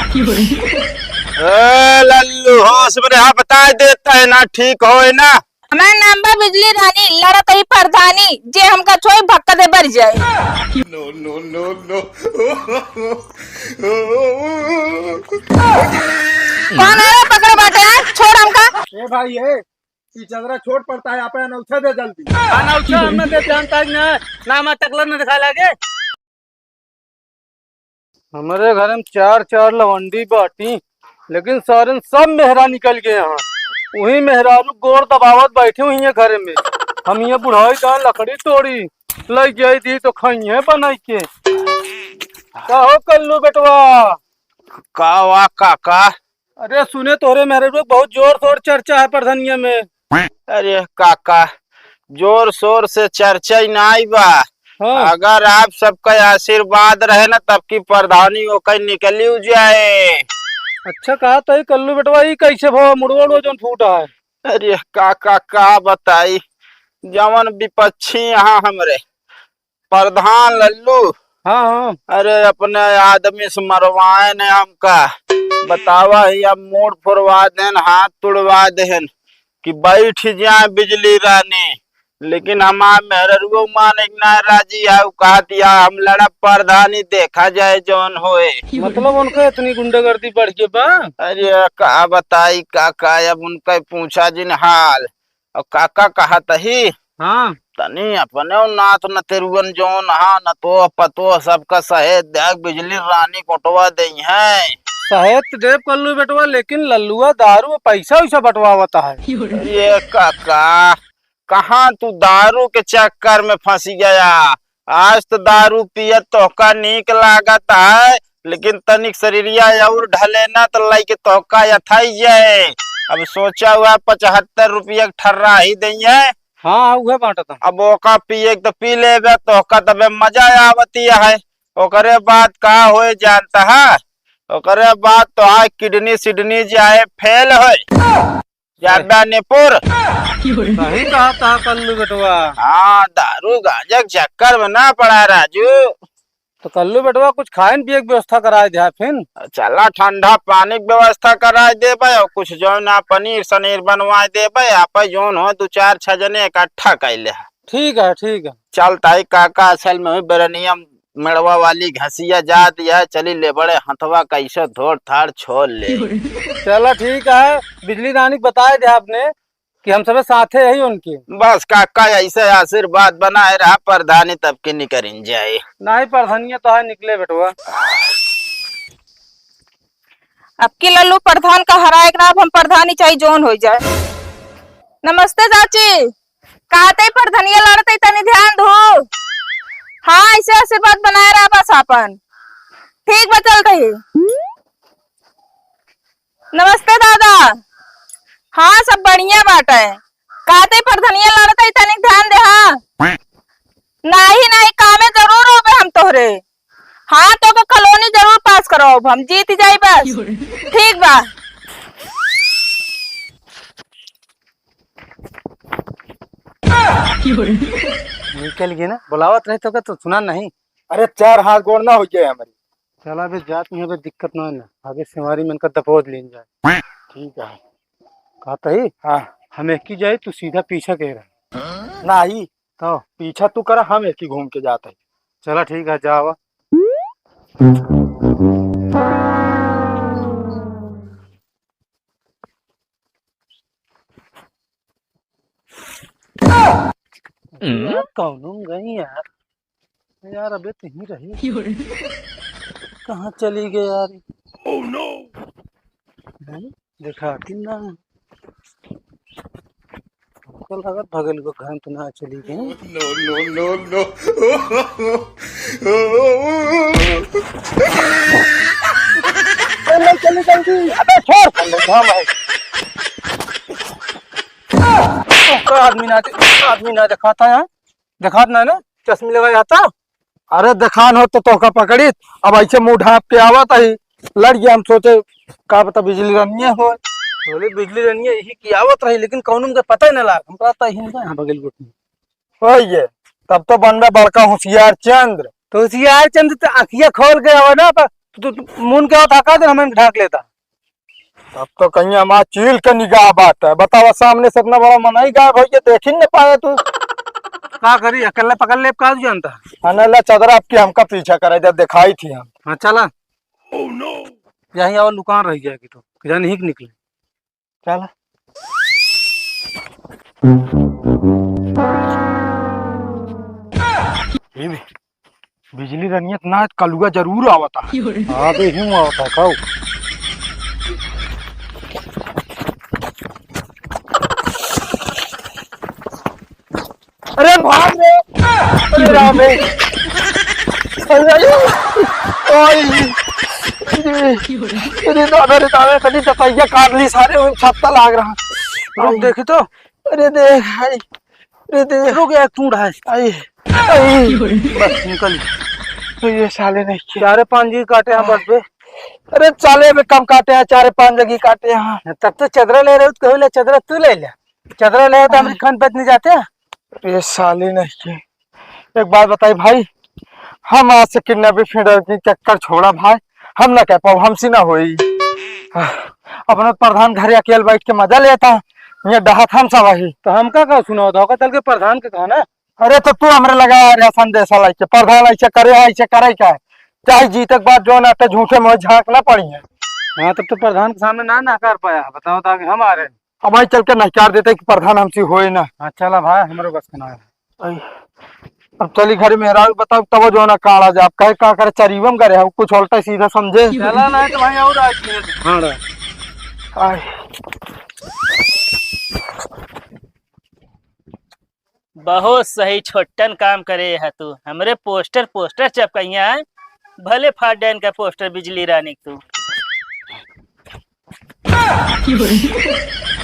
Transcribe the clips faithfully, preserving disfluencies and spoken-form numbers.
ए लल्लू, होश में रहा, बताइ देत है ना, ठीक होए ना। हमार नाम बा बिजली रानी, लड़त ही प्रधानी, जे हमका छोई भक्का दे बर जाए। No, no, no, no। कौन है रे पकड़ बाटे, हैं? छोड़ हमका। ए भाई, ए, ई चदरा छोट पड़ता है, आप अनौछा दे जल्दी। अनौछा हम ना दे जानता है ना, ना हमार टकला ना दिखाए लागे। हमरे घर में चार चार लवंडी बाटी, लेकिन सारन सब मेहरा निकल गए हैं। वही मेहरारू गोड़ दबावत बैठे हुई हैं घर में। हम ये बुढ़ाई जान लकड़ी तोड़ी, लग गई दी तो खाई है बनाई के। का हो कल्लू बेटवा? का वा काका? अरे सुने तोहरे मेहरारू बहुत जोर शोर चर्चा है प्रधनिया में। अरे काका, जोर शोर से चर्चा ही नाई बा। हाँ। अगर आप सबका आशीर्वाद रहे ना, तब की प्रधानी ओकर निकली जाए। अच्छा, कहा तई कल्लू बेटवा, ई कैसे भवा मुड़वा उड़वा जौन फूटा है? अरे काका, का बताई, जवन विपक्षी यहाँ हमरे प्रधान लल्लू। हाँ, हाँ। अरे, अपने आदमी से मरवाए ने हमका। बतावा ही, अब मूड़ फोड़वा देन, हाथ तुड़वा देन कि बैठ जाए बिजली रानी। लेकिन हमार मेहररुओ माने के ना राजी है, उ कहत या हम लड़ब प्रधानी, देखा जाए जौन होए। मतलब उनका इतनी गुंडागर्दी बढ़ गई बा? अरे, का बताई काका, अब उनका पूछा जिन हाल। और काका कहत ही, हाँ। तनी अपने नात नतेरुअन जौन हा, नतोह पतोह सबका सहेत देख, बिजली रानी कोटवा देई है। सहेत देव कल्लू बेटवा, लेकिन लल्लुआ दारू और पैसा वैसा बंटवावत है। ये काका, कहाँ तू दारू के चक्कर में फंसी गया? आज तो दारू पियत तोहका नीक लागत है, लेकिन तनिक शरीरिया और ढले ना तो लइके तोहका यथाई जाए। अब सोचा हुआ पचहत्तर रुपया के ठर्रा ही दइए। हाँ, हाँ, उहे बांटत हूँ। अब ओका पिए के तो पी लेबे, तोहका तबे मजा आवती है। ओकरे बाद का होए जानता है? ओकरे बाद तोहार किडनी सिडनी जाए फेल होए। जाबे निपुर। सही कहा था कल्लू बेटवा। हाँ, दारू गांजा के चक्कर में ना पड़ा राजू। तो कल्लू बेटवा कुछ खाए न पिए के व्यवस्था कराए द्या फिन। चला ठंडा पानी के व्यवस्था कराए देबे और कुछ जौन ना पनीर सनीर बनवाए देबे, आप जौन हो दो चार छह जने इकट्ठा कर ले। ठीक है, ठीक है। चल ताई काका, असल में हुई बेरनिया मेड़वा वाली घसिया जात या चली ले बड़े हथवा कैसे धोड़ थाड़ छोड़ ले। चला ठीक है, बिजली रानी के बताए दे आपने कि हम सबे साथे ही उनके। बस काका ऐसे आशीर्वाद बनाए रहा, प्रधानी तब के निकरिन जाए। नहीं प्रधानिया तो है निकले बेटवा। अब की लल्लू प्रधान का हराए के ना, अब हम प्रधानी चाहे जौन हो जाए। नमस्ते चाची। कहते प्रधनिया लड़ते तनी ध्यान दो। हाँ, ऐसे आशीर्वाद बनाए रहा बस आपन। ठीक बा, चलते ही। नमस्ते दादा। हाँ, सब बढ़िया बाटे। कहते प्रधनिया लड़ते तनी ध्यान दे। हाँ, नाही नाही, कामे जरूर होबे हम तोहरे। हाँ, तो के कॉलोनी जरूर पास कराओ, हम जीत जाई बस। ठीक बा। निकल गए ना, बुलावत रहे तो का तू सुना नहीं। अरे चार हाथ गोड़ ना हो गए हमारी। चला बे जात में बे दिक्कत ना है ना, आगे सेवारी मन का दबोच लेन जाए। ठीक है। कहत ही? हाँ। हम एक ही जाए, तू सीधा पीछा के रह। नाही। तो? पीछा तू करा, हम एक ही घूम के जात ही। चला ठीक है, जावा। यार, कौनो में गई यार। यार, अबे तो यहीं रही। कहाँ चली गई यार? Oh no! हैं? देखा कि ना? हमको लगा भगल को घर तो ना चली गई। No, no, no, no। चल, चल, जल्दी। अबे छोड़, चल, हम है। तो आदमी ना, आदमी ना दिखाता है, दिखात ना ना, चश्मे लगाए आता। अरे देखान हो तो तोहका पकड़ित, अब ऐसे मुँह ढाँप के आवत ही, लड़ गया। हम सोचे का पता बिजली रनिया हो। बोले बिजली रनिया यही की आवत रही, लेकिन कौन उनके पता ही ना लाग। हम कहता ही ना, हाँ, बगल बैठी। ओए ये, तब तो बनबे बड़का होशियार चंद्र। तो होशियार चंद्र तो आँखिया खोल के आवा ना, पर तू, तू मुन के होता का दिन हमें ढांक लेता। अब तो कहीं हमार चील के निगाह बाटे। बतावा, सामने से इतना बड़ा मनई गायब होइ के देखी न पाए तू। का करी, अकेले पकड़ ले, का जानता। हाँ, ना, ला चदरा आपकी हमका पीछा करे, जब दिखाई थी हम। हाँ, चला। यहीं और लुकान रह जाएगी तो, जान ही निकले। चला। ये भी। बिजली रनियत ना, कलुआ जरूर आवता। हाँ, तो यही में आवता है, खाओ। अरे भाग रे! अरे राम रे! अरे, अरे, ओए! अरे, अरे दादा रे दादा, कहीं दतैया काट ली सारे, उन छत्ता लाग रहा। रुक, देखी तो। अरे देख, हाय। अरे देख। रुक, एक चूड़ है। आई, आई। बस, निकल। तो ये साले नहीं किए। चारे पांच जी काटे हैं बस बे। अरे साले में कम काटे हैं, चारे पांच जगह काटे हैं। तब तो चदरा ले रहे हो, तो कहो ले चदरा तू ले ले। चदरा ले तो हमरी खान पत नहीं जाते। ये साले नहीं किए। एक बात बताई भाई, हम आज से किडनैपिंग फिडनैपिंग के चक्कर छोड़ा भाई, हम ना कह पाओ, हमसे ना होई। अपना प्रधान घरे अकेल बैठ के मजा लेता, ये डहत हम सब वही। तो हमका का सुनाओ, धोखा चल के प्रधान के कहा ना। अरे तो तू हमरे लगा आ रहा संदेशा लाइके, प्रधान ऐसे करे है, ऐसे करे क्या है? चाहे जीते के बाद जो ना तो झूठे में झांक ना पड़ी है। हाँ, तब तो प्रधान के सामने ना नकार पाया, बताओ तो आगे हम आ रहे हैं। अब वहीं चल के नकार देते कि प्रधान हमसे होए ना। हाँ, चला भाई, हमरो बस के ना है। आई, अब चली घर में राव बताओ, तब जो ना काढ़ा जा, अब कहे का करे, चरीवम करे, हम कुछ उल्टा सीधा समझे। चला ना, तो भाई और आज की है। हाँ रे। आई। बहुत सही छोटन काम करे है तू। हमरे पोस्टर, पोस्टर चपकइया है, भले फाट डाइन का पोस्टर बिजली रानी के तू।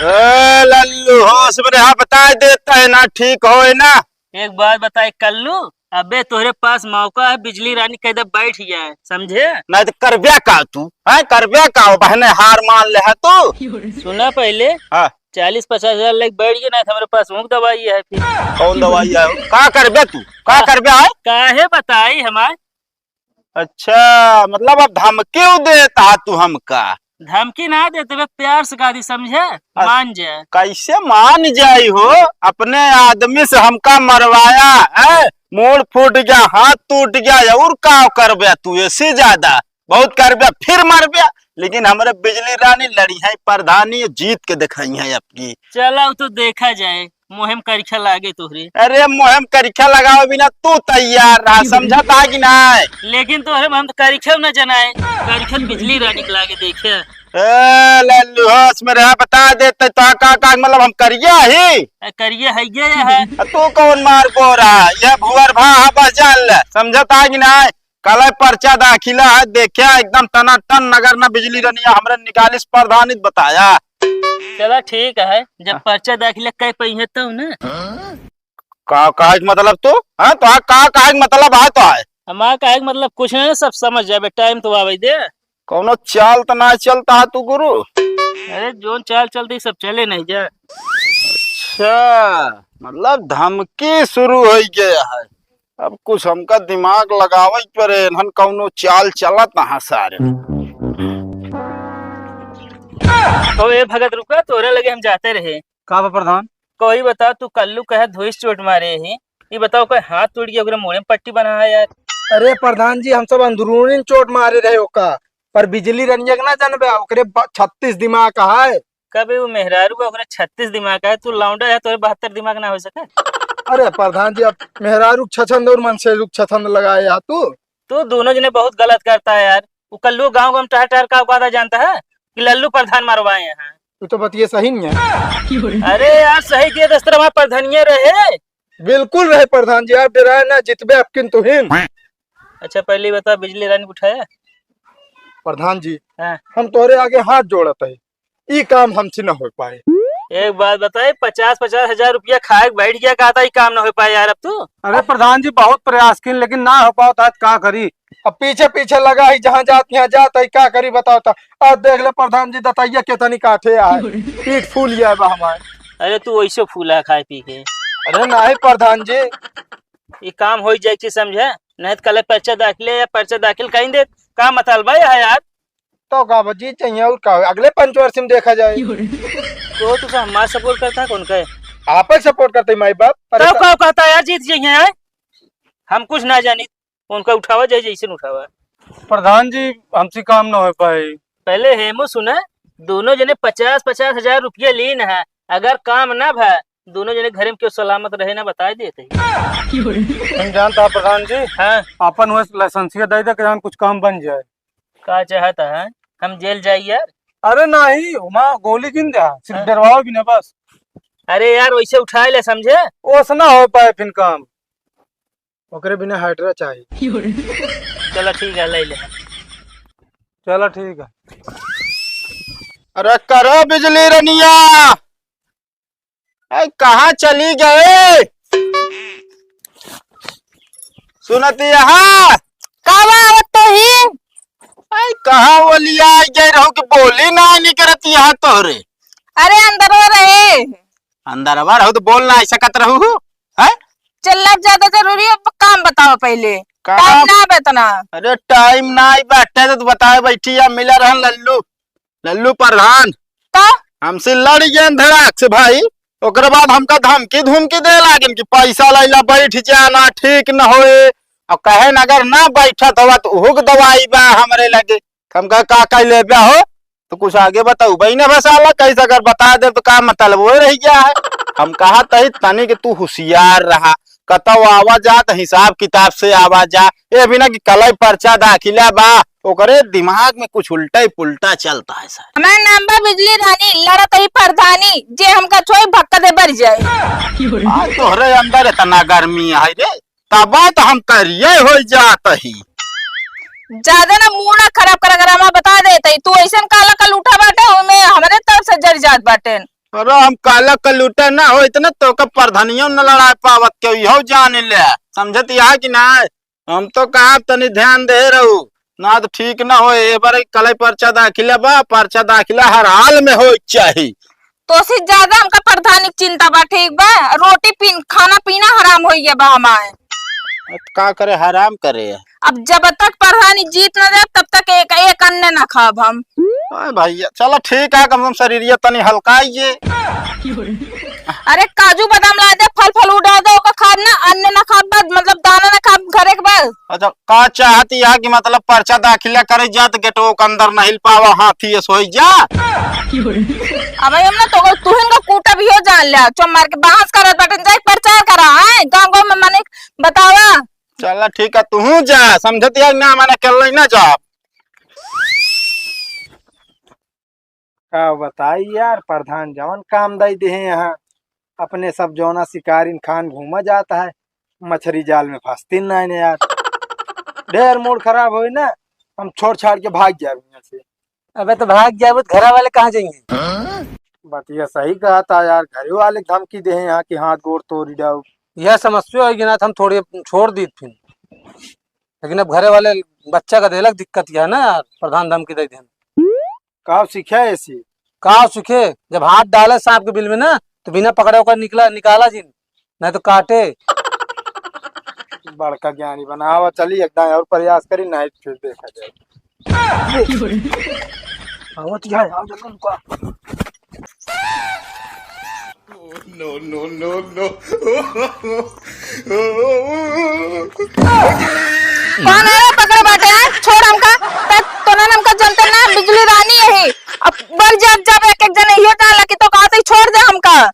ए लल्लू, होश में रहा, बताई देता है ना, ठीक होए ना। एक बात बताई कल्लू, अबे तोहरे पास मौका है, बिजली रानी कह दे बैठ जाए, समझे? नहीं तो करब्या का तू, हैं? करब्या का हो, बहने हार मान ले है तू। सुना पहले, हाँ। चालीस पचास हजार लेके बैठ गए ना, तो हमरे पास ऊँख दवाई है फिर। कौन दवाई है? का करब्या तू? का करब्या है? काहे बताई हमार? अच्छा, मतलब अब धमकी उ देता तू हमका? धमकी ना देते बे, प्यार से कहा दी, समझे? अ-, मान जाए। कैसे मान जाई हो? अपने आदमी से हमका मरवाया है, मूड़ फूट गया, हाथ टूट गया, और का करबे तू? ऐसे ज्यादा बहुत करबे, फिर मरबे। लेकिन हमरे बिजली रानी लड़ी है प्रधानी, जीत के दिखाई है आपकी। चला, वो तो देखा जाए। मोहे में करिखा लागे तोहरे। अरे मोहे में करिखा लगावे बिना तू तैयार रहा, समझत आ कि नाय? लेकिन तोहरे में हम तो करिखा न जनाए, करिखा बिजली रानी के लागे देखे। ए लल्लू, होश में रहा, बता देते तो का, का मतलब हम करिया ही? ए, करिया है ये है। आ तू कौन मार बोरा? ये भुअर भा, हाँ, बस जान ले, समझत आ कि नाय? कल पर्चा दाखिला है, देखा एकदम टनाटन नगर न बिजली रनिया हमरे निकालिस प्रधानित बताया। चला ठीक है, जब हाँ। पर्चा दाखिला कह पइहे तब ना। का कहे के मतलब तू? हाँ, तो हाँ, का कहे के मतलब है तो है? हमार कहे के मतलब कुछ नहीं, सब समझ जाबे, टाइम तो आवे दे। कौनो चाल तो ना चलता है तू गुरु? अरे जोन चाल चलती सब चले नहीं जा। अच्छा, मतलब धमकी शुरू हो गया है। अब कुछ हमका दिमाग लगावे के पड़े, इन्हन कौनो चाल चलत ना सारे। तो ए भगत रुका, तोरे लगे हम जाते रहे। का बा प्रधान? कोई बता, तू कल्लू कहे धोइस चोट मारे ही, ये बताओ कोई हाथ टूट गया, ओकरे मूड़े में पट्टी बना है यार। अरे प्रधान जी, हम सब अंदरूनी चोट मारे रहे ओका, पर बिजली रनिया के ना जानबे, ओकरे ब-, छत्तीस दिमाग है। कबे वो मेहरारू का ओकरा छत्तीस दिमाग है, तू लौंडा है, तोरे बहत्तर दिमाग ना हो सके। अरे प्रधान जी, अब मेहरारू के छछंद और मनसेरू के छछंद लगाए या तू। तू दोनों जने बहुत गलत करता है यार। वो कल्लू गाँव गाँव टहर टहर का औकात है जानता है कि लल्लू प्रधान मरवाए हैं। तू तो बतिये सही नहीं है। अरे यार सही किए दस तरह प्रधानिया रहे। बिल्कुल रहे प्रधान जी, आप डराए ना, जितबे आपकिन तुहिन। अच्छा पहले बता बिजली रानी उठाया? प्रधान जी, हाँ। हम तोहरे आगे हाथ जोड़त है, ई काम हमसे न हो पाए। एक बात बताए, पचास पचास हजार रुपया खाए के बैठ गया, कहा था ई काम न हो पाए यार अब तू। अरे प्रधान जी बहुत प्रयास किन लेकिन ना हो पावत है, का करी? अब पीछे पीछे लगा ही, जहाँ जात यहाँ जात है, का करी बताओ तो। आज देख ले प्रधान जी दतैया कितनी काठे आए, पीठ फूल गया बा हमारे। अरे तू वैसे फूला खाए पी के। अरे नहीं प्रधान जी, ई काम हो जाए कि समझे, नहीं तो कल पर्चा दाखिल या पर्चा दाखिल कहीं दे, का मतलब है यार? तो का बा, जीत चाहिए और का, अगले पंचवर्षी में देखा जाए। तो तू सब हमार support करता है, कौन का है? आप ही support करते हैं माई बाप। अरे तो का कहता है यार, जीत जाइए यार, हम कुछ ना जानी, उनका उठावा जाए जैसे न उठावा। प्रधान जी, हमसे काम ना हो पाए। पहले हेमू सुना, दोनों जने पचास पचास हजार रुपया लीन है, अगर काम ना भा, दोनों जने घरे में क्यों सलामत रहे ना, बताए देते। हम जानता है प्रधान जी, हाँ। अपन वह लाइसेंसिया दे दे के जान कुछ काम बन जाए। का चाहता है, हम जेल जाई यार? अरे नहीं, वहाँ गोली जिन दे, सिर्फ हाँ। डरवाओ भी ना बस। अरे यार, वैसे उठाए ले, समझे? ओसे ना हो पाए फिर काम, ओकरे बिना हाइड्रा चाहिए। चलो ठीक है, ले ले। चलो ठीक है। अरे करो बिजली रनिया, ए, कहाँ चली गए? सुनत यहाँ? का बा, आवत तो ही। ए, कहाँ वो लिया गए रहू कि बोली ना निकरत यहाँ तोहरे? अरे, अंदरवा रहे। अंदरवा रहू तो बोल ना सकत रहू, हैं? चल, अब ज्यादा जरूरी है, काम बताओ पहले। काम? टाइम ना बा इतना। अरे, टाइम ना ही बैठे तो तू बताए बैठी या मिला रहन लल्लू। लल्लू प्रधान, का? हमसे लड़ गए धड़ाक से भाई। ओकरे बाद हमका धमकी धमकी दे लागेन कि पैसा लैला, बैठ जाना, ठीक न होए। और कहे न अगर ना बैठत हवा तो उहुक दवाई बा हमरे लगे। हमका का कह ले बा हो? तो कुछ आगे बताऊ भाई ना बसाला, कैसे अगर बता दे तो का मतलब वो रह गया है। हम कहा तही तनी कि तू होशियार रहा, कतौ आवा जा त हिसाब किताब से आवा जा। ए बिना कि कलई पर्चा दाखिला बा, ओकरे दिमाग में कुछ उल्टा ही पुल्टा चलता है सर। हमार नाम बा बिजली रानी, लड़त ही प्रधानी, जे हमका छोई भक्का दे बर जाए। आ, तोहरे अंदर इतना गर्मी है रे, तबा तो हम करिए हो जात ही। ज्यादा ना मूड ना खराब कर, अगर हम बता देते, तू ऐसन काला कलूठा बाटे, ओमे हमरे तरफ से जर जात बाटे। अरे हम काला कलूटा ना हो, इतना तो का प्रधानियों न लड़ा पावत के, इहो जान ले, समझत यहाँ कि ना? हम तो कहा तनी ध्यान दे रहू, ना तो ठीक ना हो। ए बार कलई पर्चा दाखिला बा, पर्चा दाखिला हर हाल में हो चाही। तो से ज्यादा हमका प्रधानी के चिंता बा, ठीक बा? रोटी पीन, खाना पीना हराम हो गया बा हमारे। अब का करे, हराम करे। अब जब तक प्रधानी जीत न जाए, तब तक एक, एक अन्न ना खाब हम। अरे भैया, चलो ठीक है, कम से कम शरीरिया तनी हल्का ही है। अरे काजू बादाम ला दे, फल फल उड़ा दे, ओका खाब ना, अन्न ना खाब, बस, मतलब दाना ना खाब, घरे के बस। अच्छा, का चाहती है कि मतलब पर्चा दाखिला करे जा तो गेटो के अंदर नहीं पावा, हाथी ये सोई जा। अब हम ना तो तुहिन का कूटा भी हो जान लिया, चो मार के बहस करत बाटन, जाए प्रचार करा है गांव गांव में, माने बतावा। चला ठीक है, तू जा, समझती है ना, माने अकेले ना जा। का बताई यार, प्रधान जवन काम दई देहे यहाँ, अपने सब जौना शिकारिन खान घूमा जाता है, मछरी जाल में फंसती नहीं ने यार। ढेर मूड खराब होई ना, हम छोड़ छाड़ के भाग जाए यहाँ से। अबे तो भाग जाए, वो घरा वाले कहाँ जाएंगे? बतिया सही कहा था यार, घरे वाले धमकी देहे यहाँ कि हाथ गोड़ तोड़ी डाऊ। यह समस्या होगी ना, तो हम थोड़ी छोड़ दी फिर, लेकिन अब घरे वाले बच्चा का देलक दिक्कत यह है ना यार, प्रधान धमकी दे देना। का सीखे ऐसी? का सीखे? जब हाथ डाले सांप के बिल में ना, तो बिना पकड़े ओकर निकला, निकाला जिन, नहीं तो काटे। बड़का ज्ञानी बनावा, चली एक दाएं और प्रयास करी, नहीं तो फिर देखा जाए। आवत क्या है? आओ जल्दी रुको। No, no, no, no। कौन है रे पकड़े बाटे, हैं? छोड़ हमका। त-, तोने हमका जनते ना, बिजली रानी यही। अब बल जब, जब एक एक जने इहो डाला कि तो कहते ही छोड़ दे हमका।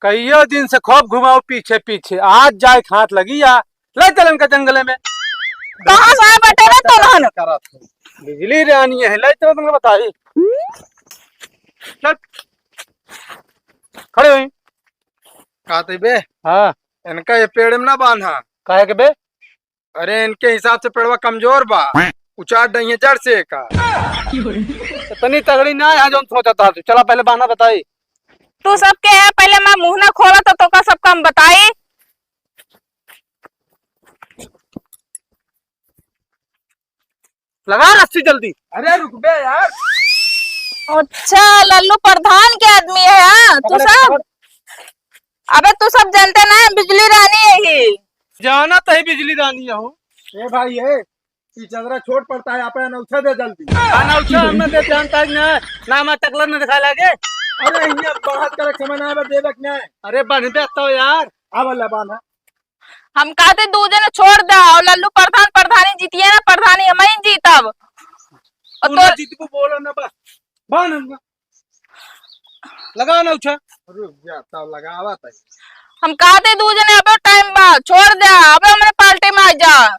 कईयो दिन से खूब घुमाओ पीछे पीछे, आज जाए हाथ लगी या ले चलन का जंगले में। कहाँ से आए बाटे रे तोरहन? करत है। बिजली रानी है, ले चलन तुमको बताई। चल। खड़े हुई। का तई बे? हाँ। इनका ये पेड़ में ना बांधा। काहे के बे? अरे, इनके हिसाब से पेड़वा कमजोर बा, उचार डहिए जड़ से एका। इतनी तगड़ी ना है, जौन सोचत हा तू। चला, पहले बहाना बताई। तू सबके है, पहले मैं मुंह ना खोला तो तोका सब काम बताई। लगा रस्सी जल्दी। अरे, रुक बे यार। अच्छा, लल्लू प्रधान के आदमी है, हाँ? तू पकड़, सब पकड़। अबे तू सब जानते ना, बिजली रानी है ही। जाना तो ही बिजली रानी है हो। ए भाई, ए, ई चदरा छोट पड़ता है, आप अनौछा दे जल्दी। अनौछा हमने दे जानता है कि ना, ना मैं टकला न दिखा लागे। अरे, हियाँ बात करे समय ना आवे, देवे कि नहीं? अरे, बन दे तो यार। अब अल्लाह बान है। हम कहते दू जने छोड़ दे, और लल्लू प्रधान प्रधानी जीतिए ना, प्रधानी हम ही जीतब। और तू तो ना जीतबू, बोला ना बस। बान हमका। लगा ना उछा। रुक जा, तब लगावा तई। हम कहते दू जने, अबे टाइम बा, छोड़ दे, अबे हमरे पार्टी में आ जा।